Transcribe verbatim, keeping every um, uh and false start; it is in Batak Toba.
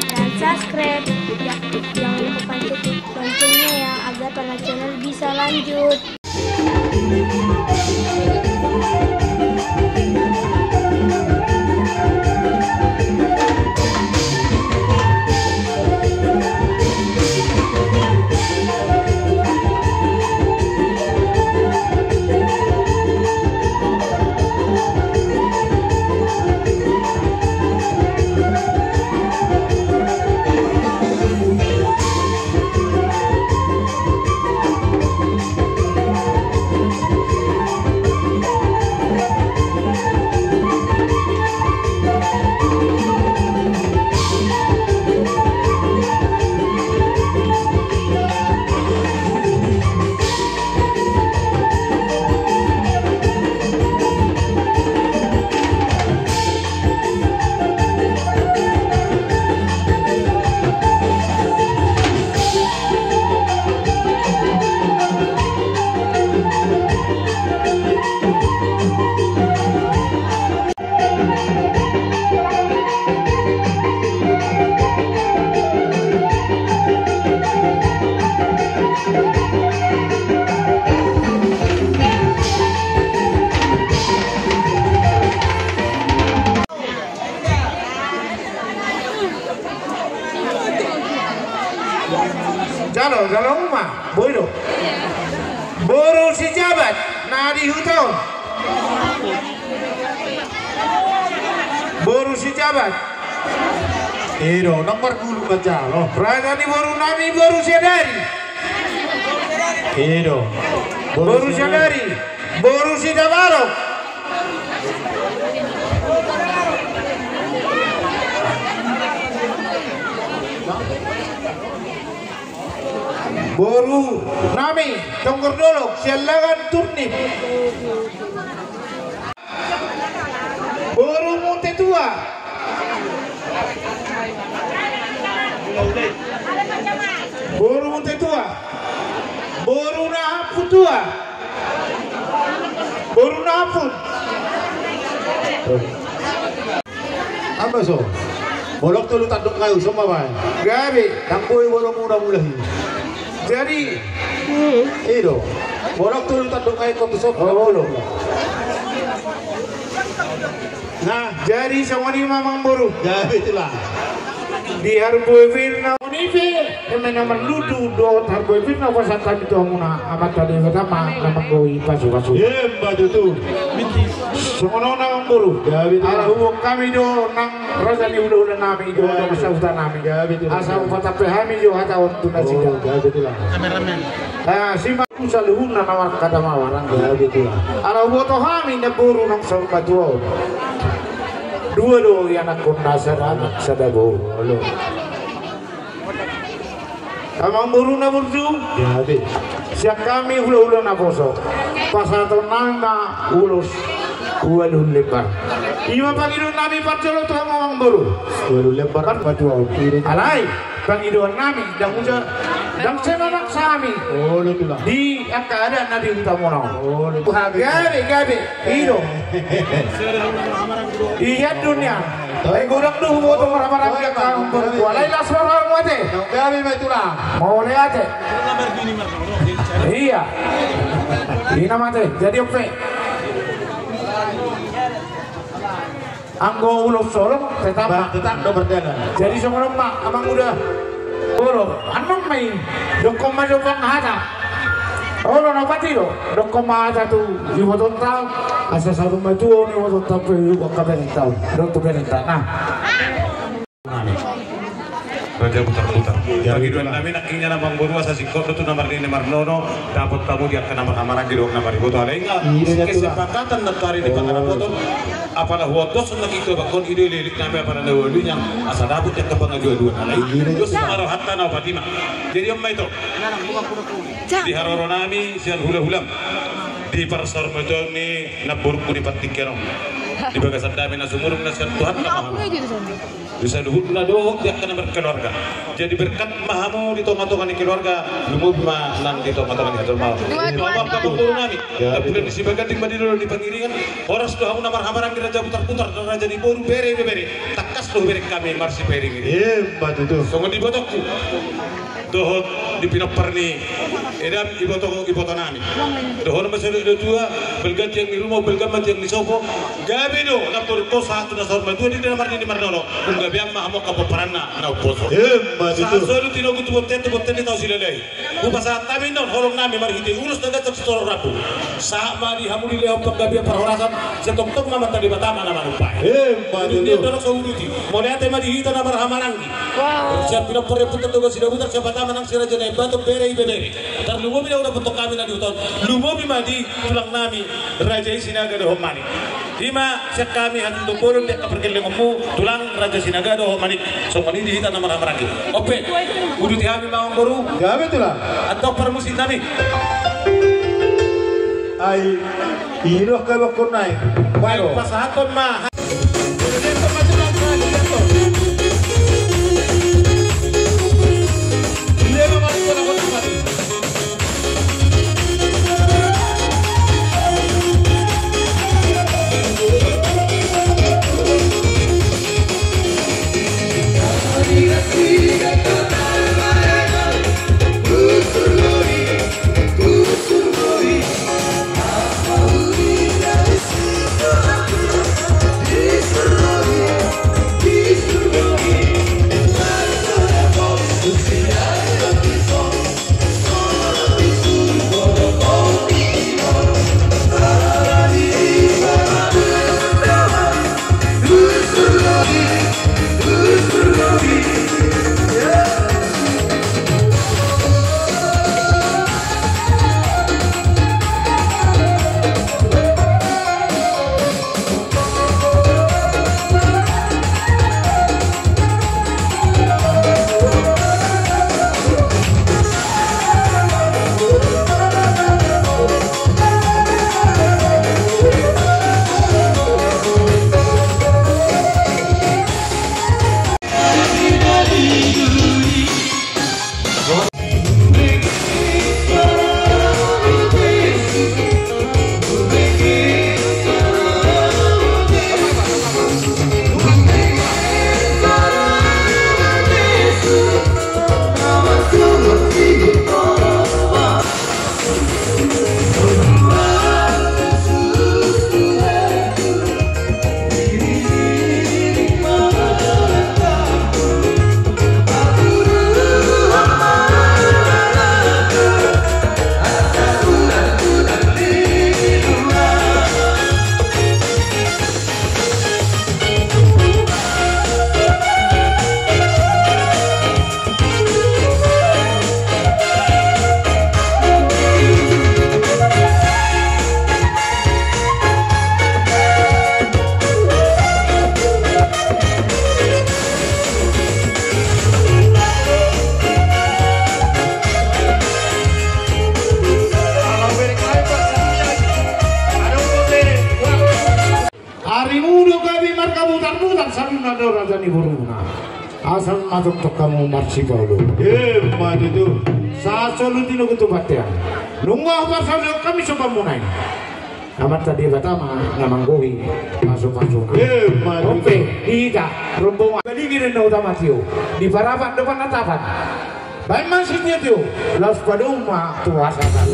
Dan subscribe. Ya, jangan lupa pancet loncengnya ya, agar Tanah Channel bisa lanjut. Jalo, jalo uma, boi do. Boru Sijabat, na di huta on. Boru Sijabat. I do, nomor bulu ma jalo. Raja ni boru nami, boru Siadari. I do. Boru Siadari. Boru Sidabarok. Boru nami, Tonggor Dolok, Siallagan Turnip. Boru Munte Tua. Boru Munte Tua. Boru Nahamput Tua. Boru Nahamput. Amba so. Bolok tolu tanduk ngai usom ma bae. Gabe. Tangkoi bolok muda mulahi. Jadi. I do. Bolok tolu tanduk ngai kop usom. Olo. Nah, jadi songon i ma amangboru. Gabe tulang. Di harbue Firna on i pe, eme na marludu dohot harbue Firna, pasahat hami tu hamuna, Amanta Debata ma na manggoi pasupasu. Emma tutu. Songon on amangboru. Gabe tulang. Ala huboan hami do nang raja ni hulahula nami do, gabe, nang sahuta nami. Gabe tulang. Asa hupatampe hami do hata on tu nasida. Gabe tulang. Kameramen. Ah, si ma saluhutna na marhata ma barang. Gabe tulang. Ala huboto hami namboru nang saur matua on. Dua do ianakhonna, sada anak sada boru. Olo. Amangboru na burju. Gabe. Sian hami hulahula naposo, pasahaton nami ma ulos ualu lembar. I ma pangidoan nami parjolo tu hamu amangboru. Ualu lembar. Par- matua on. Alai. Pangidoan nami, ndang huja, ndang sai mamaksa hami. Olo tulang. Di angka adat na di huta muna on. Olo tulang. Gabe, gabe. I do. Ia dunia. Ai godang do huboto marhahamaranggi angka amangboru. Alai las ma rohamu ate. Gabe ma tulang. Mauliate. Ia. I ma ate. Jadi on pe. Anggo ulos holong tetap, tetap do berjalan. Jadi songon on ma amang uda. Olo, annon ma i. Dokkon ma jo panghata. Olo, na pati do. Dokkon ma hata tu ibotonta. Asa saur matua on ibotonta pe iboan kaberenta on. Dohot tu berenta. Nah. Raja Butarbutar. Jadi pangidoan nami nangkin amangboru asa singkop do tu na marnini marnono, dapot hamu di angka na marhahamaranggi dohot na mariboto, alai nga kesepakatan nantoari di pangarapoton. Apala huondoshon nangkin tu abangkon, i do ililik nami apala na ualu nian, asa dapot di angka pangaduaduan, alai dos ma rohanta na opat i ma. Jadi on ma ito. Di haroro nami sian hulahulam di parsaur matuaon ni namborungku di partingkian on. Di bagasan dame na sumurung na sian Tuhan na Maha Agung. Di saluhutna dohot di angka na markeluarga. Jadi berkat ma hamu di tonga-tonga ni keluarga, lumobi ma nang di tonga-tonga ni hajolmaon. Di tonga-tonga ni hajolmaon. Di tonga-tonga ni hajolmaon. Horas do hamu na marhahamaranggi, raja putar-putar, raja ni boru, bere, bebere. Tangkas do hubereng hami marsiparingiring. Emma tutu. Songon i ibotongku. Dohot di pinompar ni edam, iboto, iboto nami. Dohonon ma songon i, dua, balga tiang ni ruma, balga ma tiang ni sopo. Gabe do namboru ho sahat tu na saur matua, di na marnini marnono. Nunga gabean ma hamu angka pomparanna na umposo. Emma tutu. Sahat solu tinogu tu bontean, tu bontean di tao Silalahi. Hupasahat hami annon holong nami marhite ulos na ganjang sitorop rambu. Sahat ma di hamu dilehon panggabean parhorasan, sai tongtong ma Amanta Debata ma na manumpahi. Emma tutu. Di dia dolok so uduti. Mauliate ma di hita na marhahamaranggi. Sian pinompar ni ompunta Toga Sidabutar, sian Batam nang si Raja Naimbaton, bere, ibebere. Tarlumobi na hudapothon hami na di huta on. Lumobi ma di tulang nami Raja i Sinaga dohot Manik. I ma sian hami hatutup bolon di angka pargellengonmu, tulang Raja Sinaga dohot Manik. Songon i di hita na marhahamaranggi. Ope, uduti hami ma amangboru. Gabe tulang. Antong parmusik nami. Ai, i do angka bangkon nai. Baru. Pasahathon ma. Arimu do gabe marga butar-butar, saluhutna do raja ni boruna. Asa ma tongtong hamu marsipaolo. Emma tutu. Sahat solu tinogu tu bontean. Nunga hupasahat hami somba muna i. Amanta Debata ma na manggohi pasu-pasuna. Emma tutu. Ope, di hita rombongan. Baligin do na uta ma tio. Di parapat do panatapan. Baen ma sitio-tio, laos padomu ma tu hasasan.